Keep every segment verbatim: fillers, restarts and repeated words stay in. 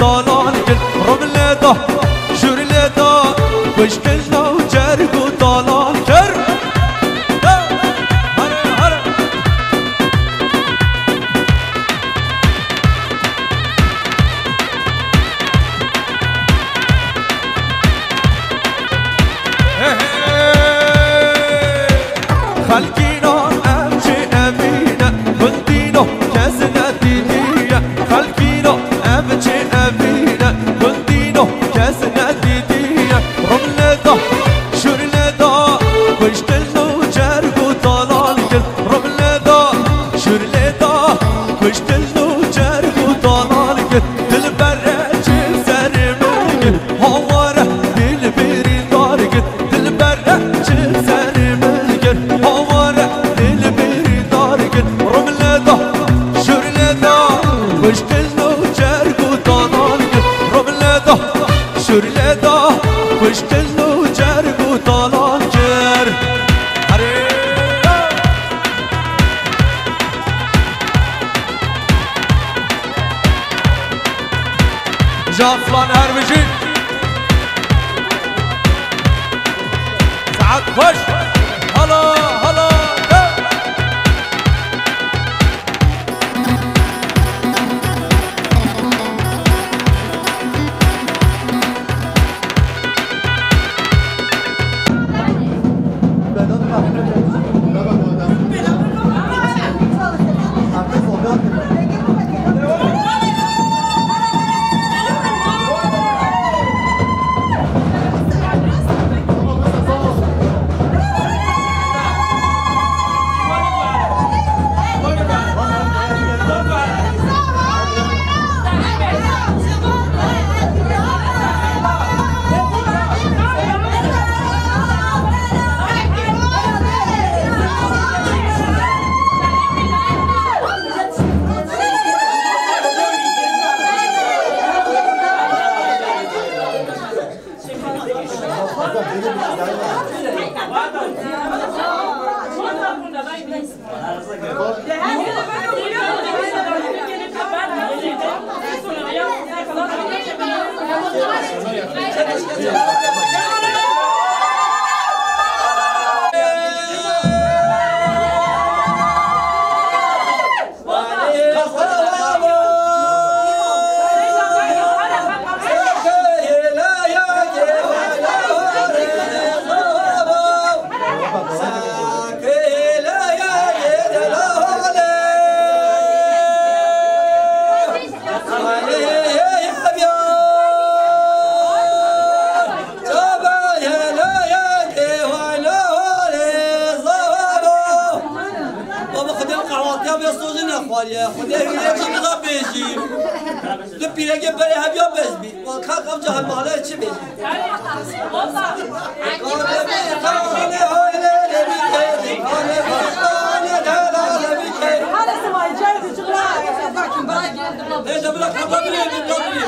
Talan kir, rum lê da, şûr lê da, kuştin nû cerg û talan kir. Here, here. Xelkîno, ev çi evîne, gundîno, kes nedîtiye. Xelkîno, ev çi evîne, gundîno, kes nedîtiye. Rum lê da, şûr lê da, kuştin nû cerg û talan kir. Rum lê da, şûr lê da, kuştin nû cerg û talan kir. Dilbere çi serê min kir, haware dilberî dar kir. Dilbere çi serê min kir, haware dilberî dar kir. Rum lê da, şûr lê da, kuştin nû cerg û talan kir. Rum lê da, şûr lê da, kuştin nû cerg û talan kir. Here! Ji Aslan her bijî. Saet xweş. Hala, hala. Baba, Xwedê qehwatiya vê sojê nexwariye. Xwedê hîrê çi niza bêjî. Tu pîrekê berê heviya bez bî. Wa ka qamca hemale çi bêjî? Ê, de bira kaba birê, bira birê.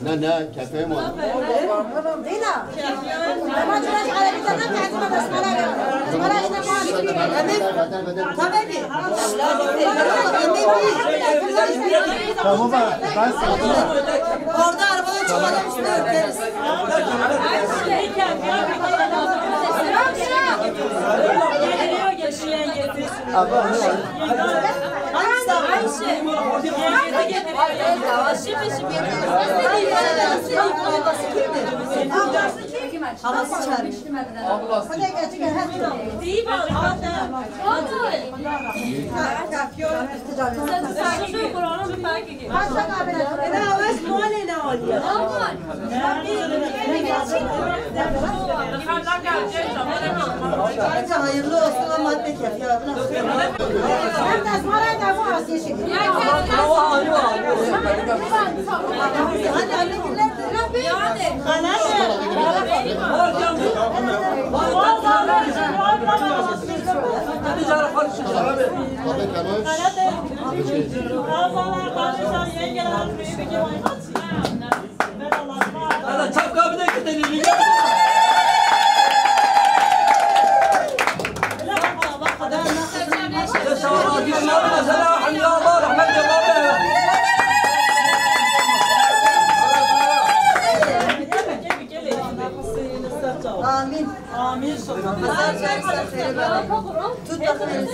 Ne, ne, kefê mi? Dîna. Tamam, biraz arabî de Tamam, ben Orada arabadan çıkalım, üstüne örteriz. Abla, ne var? Ayşe. Havası çağırmış. Hayırlı olsun ama pek ya. Amin. Amin. Tut bakalım.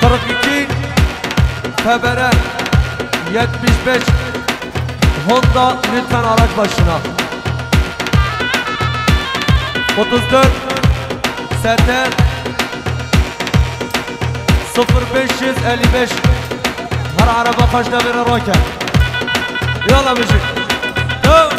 Kırk iki F B R yetmiş beş Honda lütfen araç başına. Otuz dört Serter sıfır beş yüz elli beş. Her araba kaç devre roket. Yalla müzik. Devam.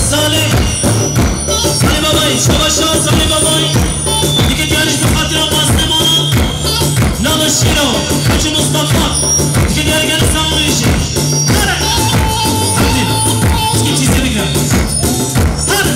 Salih. Salih Babay, şabaşa Salih Babay. Dike diyar ji bi xatira Mastemana. Nava Şîro, Hacı Mustafa. Dike diyar gelî sağ olun işi. Hadi. Dike çizgi bikra. Hadi.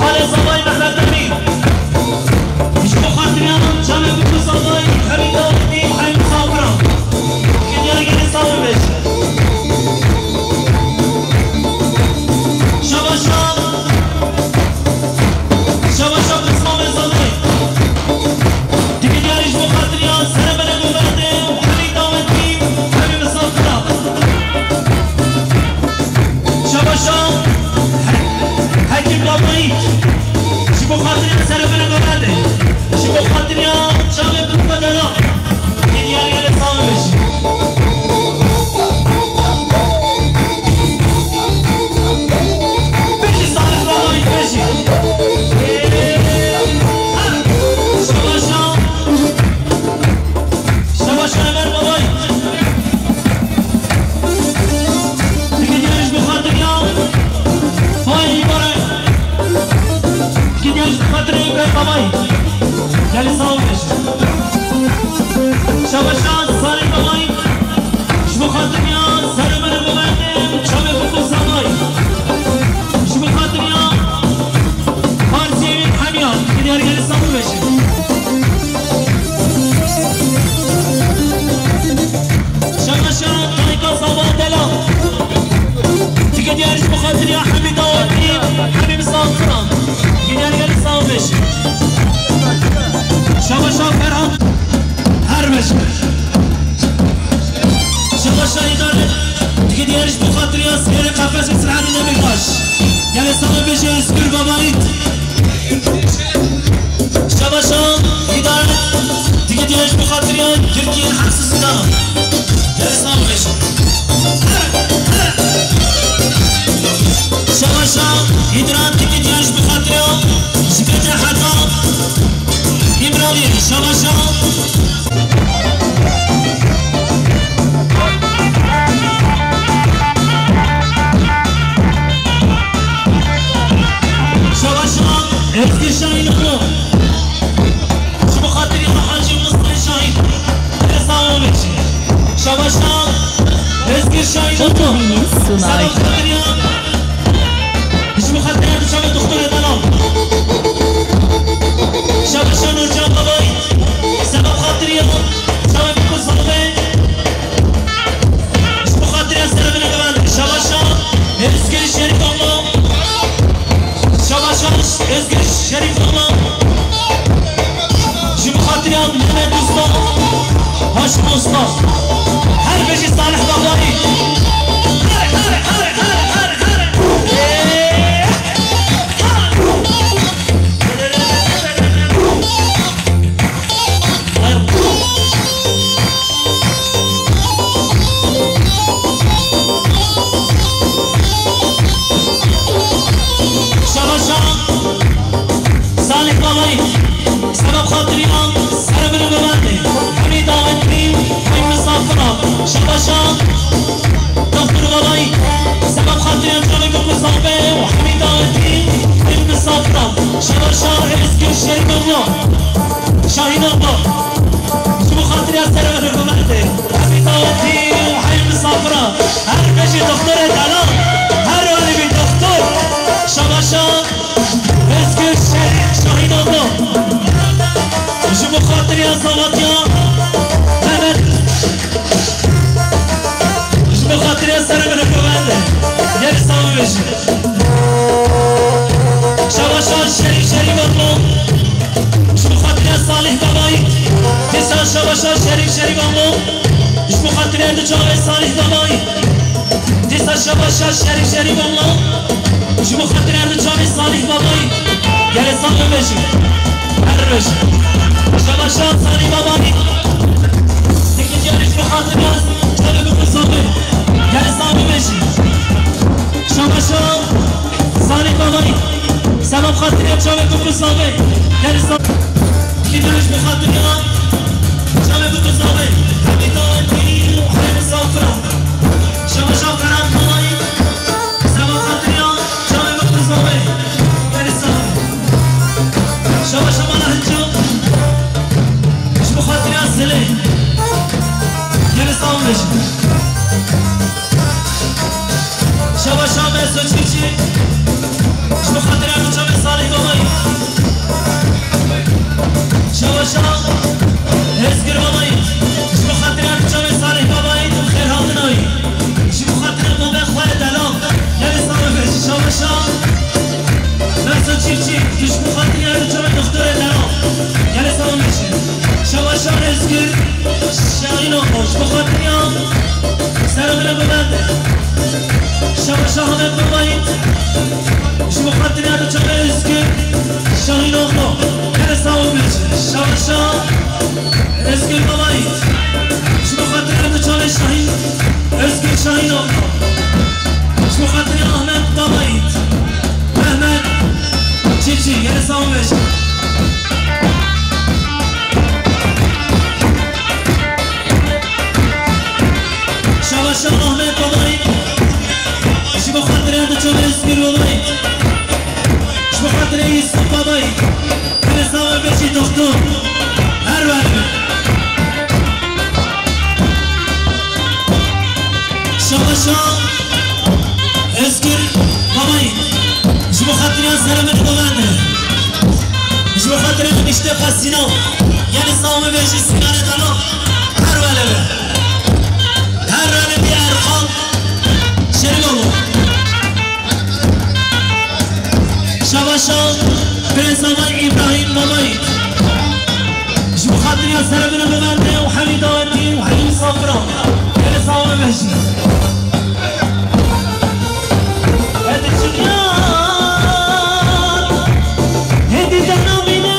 Xalê Zavayî Mehmet Emîn. Ji bo xatiriya çavê Bikû Zavayî, hemî dawetî û hemî misafiran. Kediya gelê sağ bibêje. Şabaşa, şabaşa Bismamê Zavayî. Dike diyarî ji bo xatiriya Serebere Govendê û hemî dawetî, hemî misafiran. Şabaşa He-, Hekîm Babayî. Ji bo xatiriya Serebere Govendê. Ji bo xatiriya çavê Bikû Dela. Kediya gelê sağ bibêje. Bêjî Salih Babayî, bêjî. Şabaşa. Şabaşa Ömer Babayî. Dike diyar ji bo xatiriya Faîz Îbrahîm. Dike diyar ji bo xatiriya Îbrahîm Babayî. Gelê sağ bibêje. Şabaşa Salih Babayî. Ji bo xatiriya Serebere Govendê û çavê Bikû Zavayî. Ji bo xatiriya Parsiyê wî hemiyan, dike diyar gelê sağ bibêje. Şabaşa dayika Zava Dela. Dike diyar ji bo xatiriya hemî dawetî, hemî misafiran. Dike diyar gelê sağ bibêje. Şabaşa Ferhat. Her bêje. Şabaşa îdare. Dike diyar ji bo xatiriya Sêrê Qefesê Selahaddîn Demirtaş. Gelê sağ bibêje Özgür Babayî. Şabaşa îdare. Dike diyar ji bo xatiriya Tirkiyê Hafsî Zîdan. Gelê sağ bibêje. Şabaşa îdare. Dike diyar ji bo xatiriya ji Feteh heta Îmraliyê. Şabaşa. Şabaşa Özgür Şahin oğlu. Ji bo xatirî Hacî Mustafa Şahin. Reza Omeç. Şabaşa Özgür Şahin oğlu. Ji bo xatirî Ji bo xatirê çavê Doktorê Delal. Şabaşa Nurcan Babayî. Seba xatirî çavê Bikû Zavê. Ji bo xatirê Serebere Govendê. Şabaşa Özgür Şerîfoğlu. Şabaşa Özgür Şerîfoğlu. Ji bo xatiriya Mehmet Usta, Haşim Usta. Her bêjî Salih Babayî. Her, her, her, her, her, her. Sebeb xatiriya serê min û bavê min, hemî dawetlî, hemî misafira, şabaşa doktor Babayî. Sebeb xatiriya çavê ku ku zabe û hemî dawetlî, hemî misafira, şabaşa Êzgir Şerîf abla, Şahîn abla. Ji bo xatiriya serê min û bavê min, hemî dawetlî û hemî misafira, her bijî doktorê delal, her welî bî doktor, şabaşa Êzgir Şerîf Şahîn abla. Ji bo xatiriya Zawatiya Mehmet. Ji bo xatiriya serê min û bavê min. Gelî sağ bibêjin. Şabaşa Şerîf Şerîf abla. Ji bo xatiriya Salih Babayî. Dîsa şabaşa Şerîf Şerîf abla. Ji bo xatiriya du çavê Salih Babayî. Dîsa şabaşa Şerîf Şerîf abla. Ji bo xatir her du çavê Salih Babayî. Gelê sağ bibêjin. Her roj. Şabaşa Salih Babayî. Dikin gelê ji bo xatir ya çavê bikû zabe. Gelê sağ bibêjin. Şabaşa Salih Babayî. Sebeb xatir ya çavê bikû zabe. Gelê sağ. Dikin gelê ji bo xatir ya çavê bikû zabe. Hemî dawetlî û hemî misafira. Şabaşa Ferhat Babayî. Seba xatiriya çavê min qurbanê. Gelî sağ. Şabaşa mala Hinco. Ji bo xatiriya Zilê. Gelî sağ bibêjin. Şabaşa Meso Çiftçi. Ji bo xatiriya Çavê Salih Babayî. Şabaşa Êzgir Babayî. Ji bo xatira Çavê Salih Babayî, xêr hatin ayî. Ji bo xatira babê xwe ye delal. Gelê sağ bibêjin. Şabaşa Merso Çiftçi. Ji bo xatira Çavê doktorê delal. Gelê sağ bibêjin. Şabaşa Êzgir Şahîn Oxo. Ji bo xatira serê min e bibende. Şabaşa Ahmet Babayî. Ji bo xatirê Erdê Çavê Êzgir Şahîn Oxo. Gelê sağ bibêjin. Şabaşa Êzgir Babayî. Ji bo xatirê Erdê Çavê Şahîn, Êzgir Şahîn Oxo. Ji bo xatirê Ahmet Babayî. Mehmet Çiçî. Gelê sağ bibêjin. Şabaşa Ahmet Babayî. Ji bo xatirê Erdê Çavê Êzgir Babayî. Ji bo xatirê Yusuf Babayî. Gelê sağ bibêjin doktor. Her were. Şabaşa Êzgir Babayî. Ji bo xatirê serê min bibende. Ji bo xatirê enişte xwe Sînan. Gelê sağ bibêjin Sînanê delal. Her were be. Her were be Erkan. Şerîf abla. Şabaşa Birêz Babayî, Îbrahîm Babayî. Ji bo xatiriya serê min bibende û hemî dawetî û hemî misafiran. Gelê sağ bibêjin. Hedi çinyar, hedi dena mîne.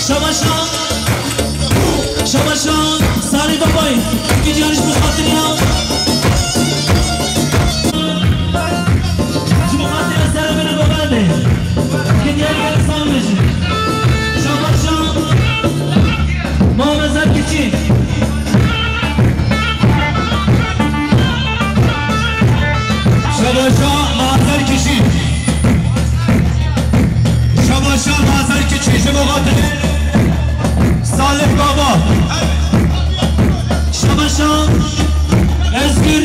Şabaşa, şabaşa, Salih Babayî. Gidiyoruz bu hatırına. Ji bo xatirê serê min û bavê min. Gidiyoruz, gelê sağ bibêjin. Şabaşa Muhammed Zerkişî. Şabaşa Muhammed Zerkişî. Şabaşa Muhammed Zerkişî. Ji bo xatirê Salih Baba. Şabaşa Êzgir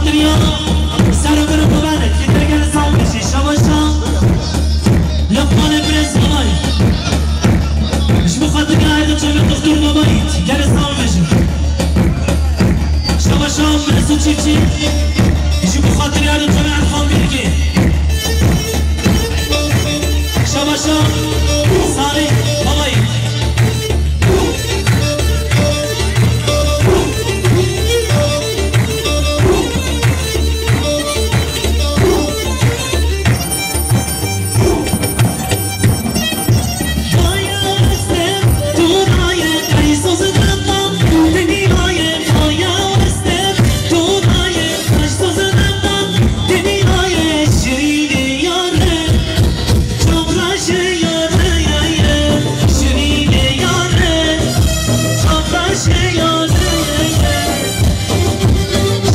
Sero bero bibane, gider gel sağ beşi, şabaşa. Lokmanê birêz Babayî. Ji bo xatirê Erdinçe ve Doktor Babayî, gel sağ beşi. Şabaşa Mesut Çiftçi. Ji bo xatirê Erdinçe ve Erfan Bilgi. Şabaşa Salih Babayî.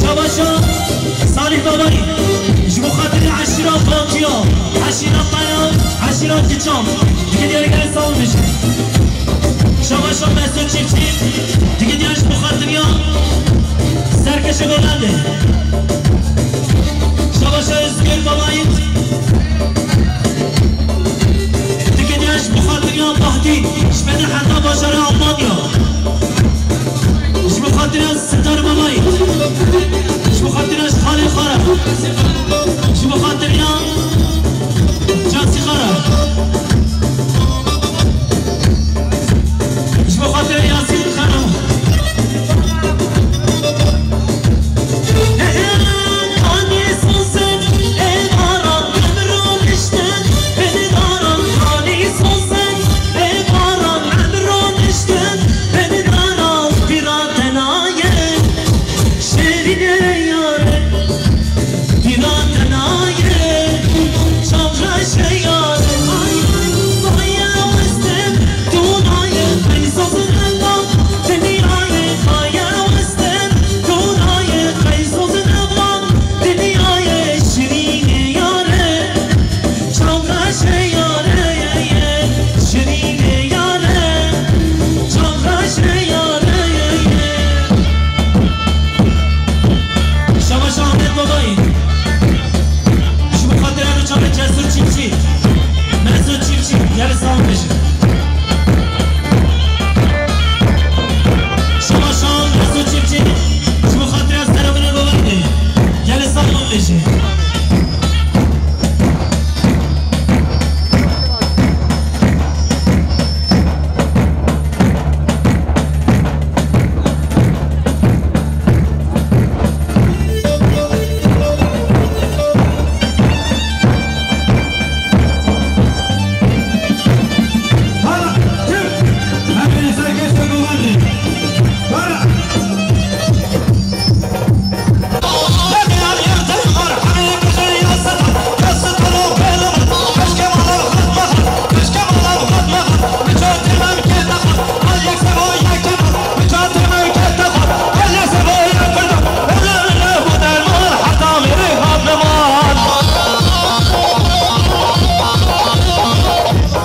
Şabaşa Salih Babayî, ji bo xatirê eşîra Fatiya, eşîra Qera, eşîra Kiçam, dike diyar gel sağ olun. Şabaşa Mesut Çiftçi, dike diyar ji bo xatiriya Serkeşe Govendê. Şabaşa Özgür Babayî, dike diyar ji bo xatiriya Bahdî, ji Bedê heta bajarê Almanya. Ji bo xatiriya Star Babayî. Ji bo xatiriya Xalê Xara. Ji bo xatiriya Casî Xara. Ji bo xatiriya Yasîn Xara. Şêrîne yare, dîna te nayê, çavreşe yare. Ay, ay, ay, ay, westem, tu nayê, qeyso zinema, dinyayê, ay, ay, westem, tu nayê, qeyso zinema, dinyayê, şirînê yare. Çavreşe yare, şirînê yare, çavreşe yare. Şabaş Ahmet Babayî. Ji bo xatirê Rûçavê Cesur Çiftçî, Mesut Çiftçî, gelî sağ bêjin. Şabaş Mesut Çiftçî, ji bo xatirê Serokê Govendê, gelî sağ bêjin.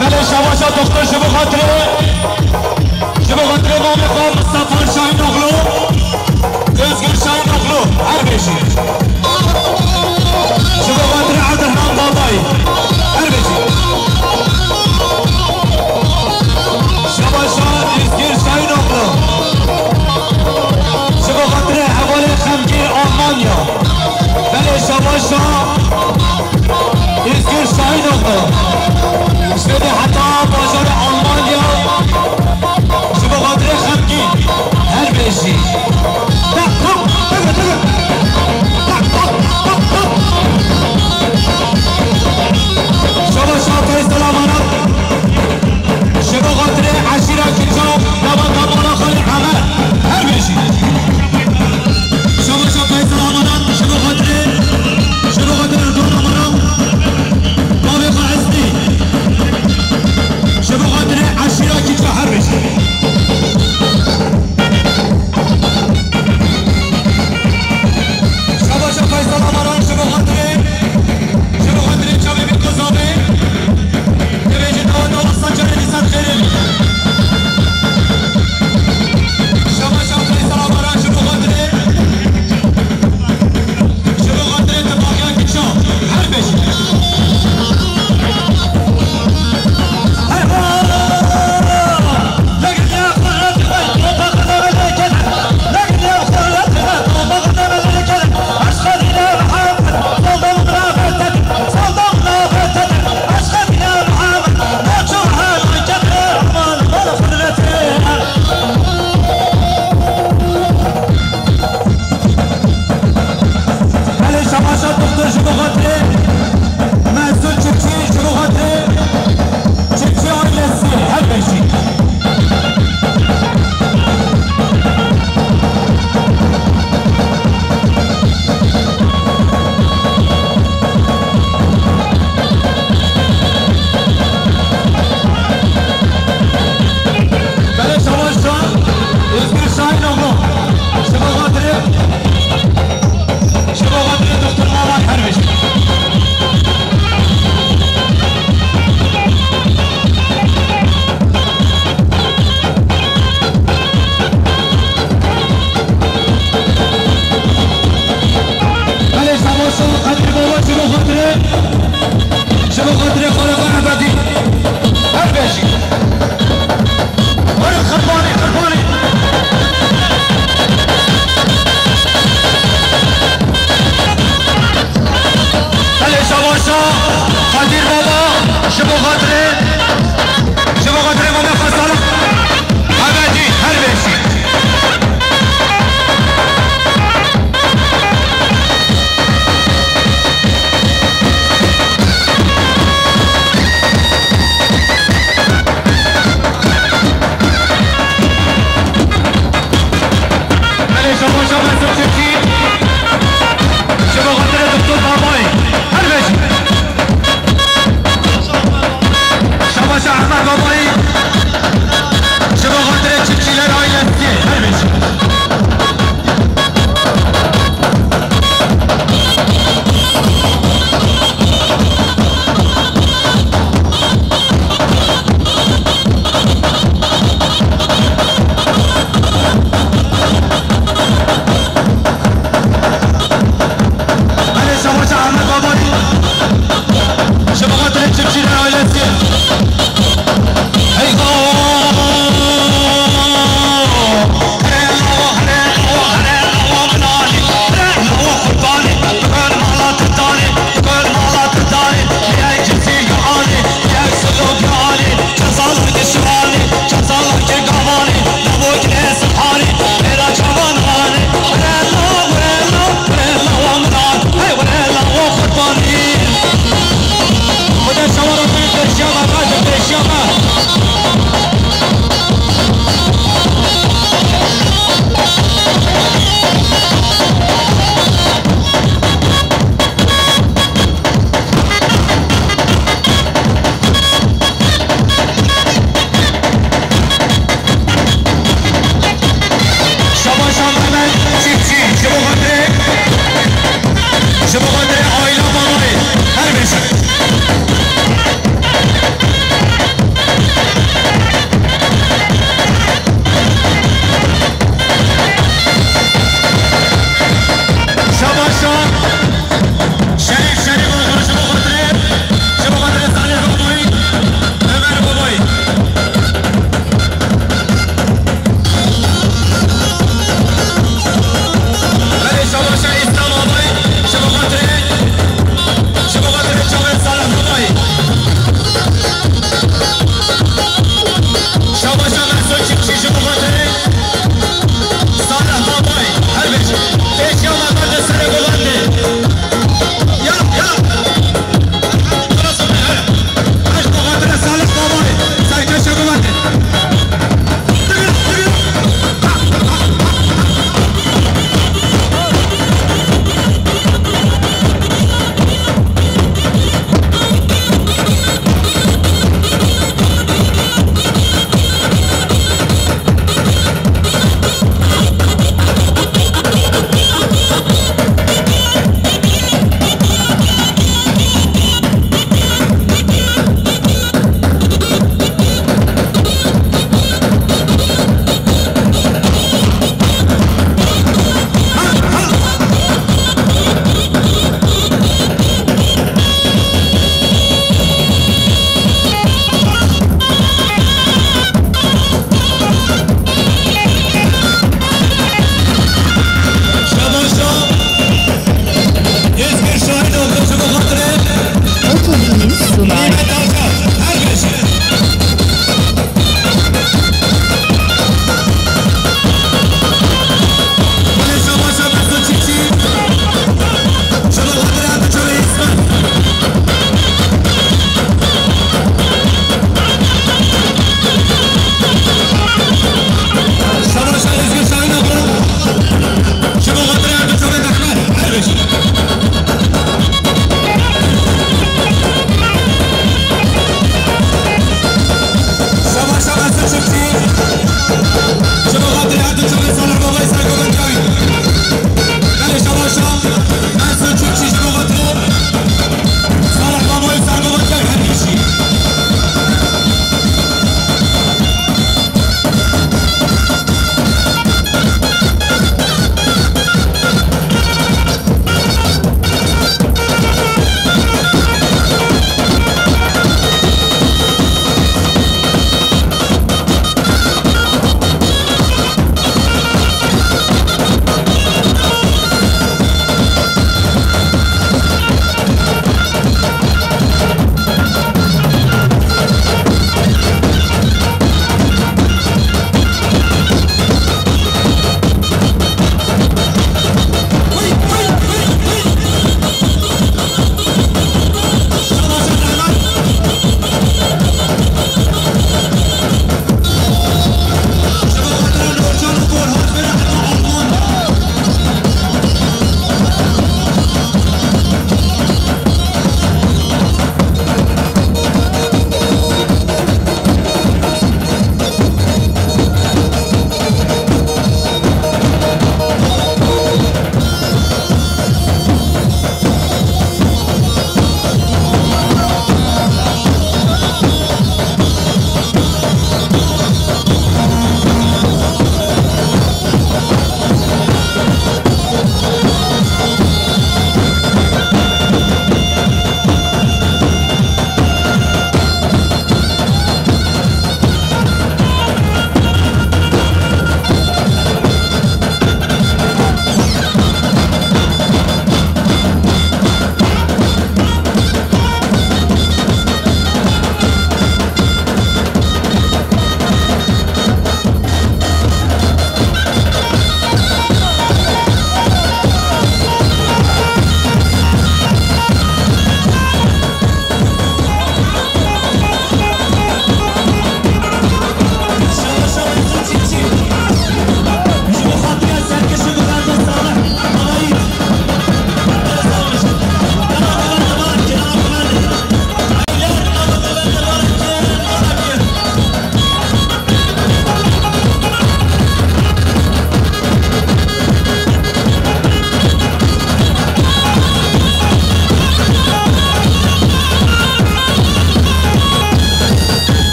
Belê şabaşa doktor ji bo xatirê, ji bo xatirê mamê xwe Mistefa Şahînoglu, Özgür Şahînoglu, her bêjî. Ji bo xatirê Abdurrahman Babay, her bêjî. Şabaşa Özgür Şahînoglu. Ji bo xatirê hevalê xemgîn Almanya. Belê şabaşa Özgür Şahînoglu. Ji Bedê heta bajarê Almanya. Ji bo xatirê xemgîn. Her bêjî. Tak, tak, tak, tak. Tak, tak, tak, tak. Şabaşa Feysel Amarat. Ji bo xatirê eşîra Kiço, navenda mala Xalî Emer. Her bêjî. Şabaşa Feysel Amarat, ji bo xatirê, ji bo xatirê Ridwan Amaral, bavê xwe Eslî. Ji bo xatirê eşîra Kiço her bêjî. Belê şabaşa Xatir Baba, ji bo xatirê, ji bo xatirê Mame Xwe Salih. Ebedî her beşî. Belê şabaşa Mesut Çiftçî. Ji bo xatirê Doktor Babayê. Her beşî. Şabaşa Ehmed Babayê.